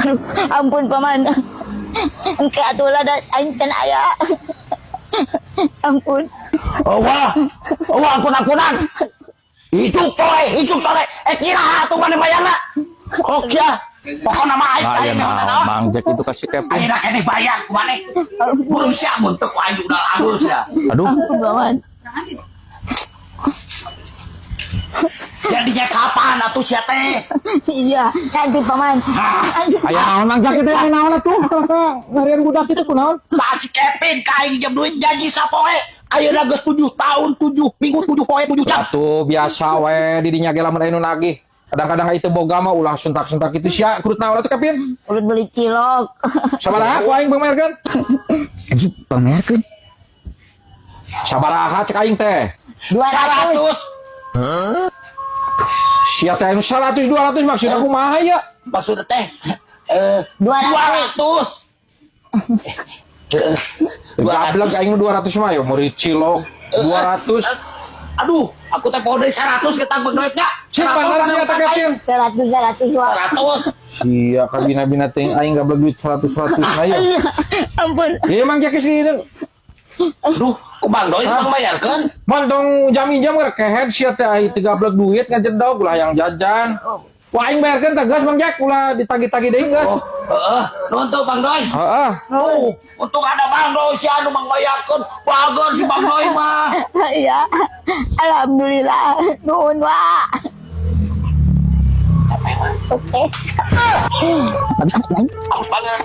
Aduh, ampun, Paman. Engke atuh lah, da aing can aya. Ampun. Oh wah, oh wah, ampun-ampunan. Isuk sore, isuk sore. Eh, kira atuh mana bayarna? Oke ya. Pokoknya mah aing Nah, ya aing naon Mang Jack itu kasih Kevin. Ayeuna keneh bayar ku maneh. Burung sia mun teu ku aing udah alus ya. Aduh, Ampun, Paman. Jadinya kapan atuh sia teh? Iya, nanti, Paman. Aya naon Mang Jack itu, aya naon atuh? Ngarian budak itu kunaon? Tah, si Kevin ka aing jam duit janji sapoe. Ayeuna geus 7 tahun, 7 minggu, 7 poe, 7 jam. Atuh biasa we didinya ge lamun aya nu nagih. Kadang-kadang itu boga mah ulah suntak-suntak itu sia kurut naon atuh, Kevin? Udah beli cilok. Sabaraha ku aing pangmayarkeun? Anjing, pamerkeun. Sabaraha cek aing teh? 200. 100. Sia teh anu 100 200 maksud aku mah ya. Maksudnya teh 200. 200. Gablek aing 200 mah yo meuli cilok 200. Aduh, aku teh poho deui 100 kita duitnya. Cik bener sia teh, Kevin. 100 100, Wak. 100. Sia kabina-bina teh aing gablek duit 100 100 na yo. Ampun. Iya, Mang Jack sih itu. Aduh, ku Bang Doi bang bayarkeun. Mang dong jam jam kehead sia teh aing teu gablek duit ngajedog ulah yang jajan. Wah, aing bayarkeun teh geus, Mang Jack, ulah ditagih-tagih deui geus. Oh, heeh, nuhun tuh, Bang Doi. Heeh. Oh, untung ada Bang Doi si anu Bang bayarkeun. Bager si Bang Doi mah. Iya. Alhamdulillah. Nuhun, Wak. Oke. Bagus banget. Halus banget.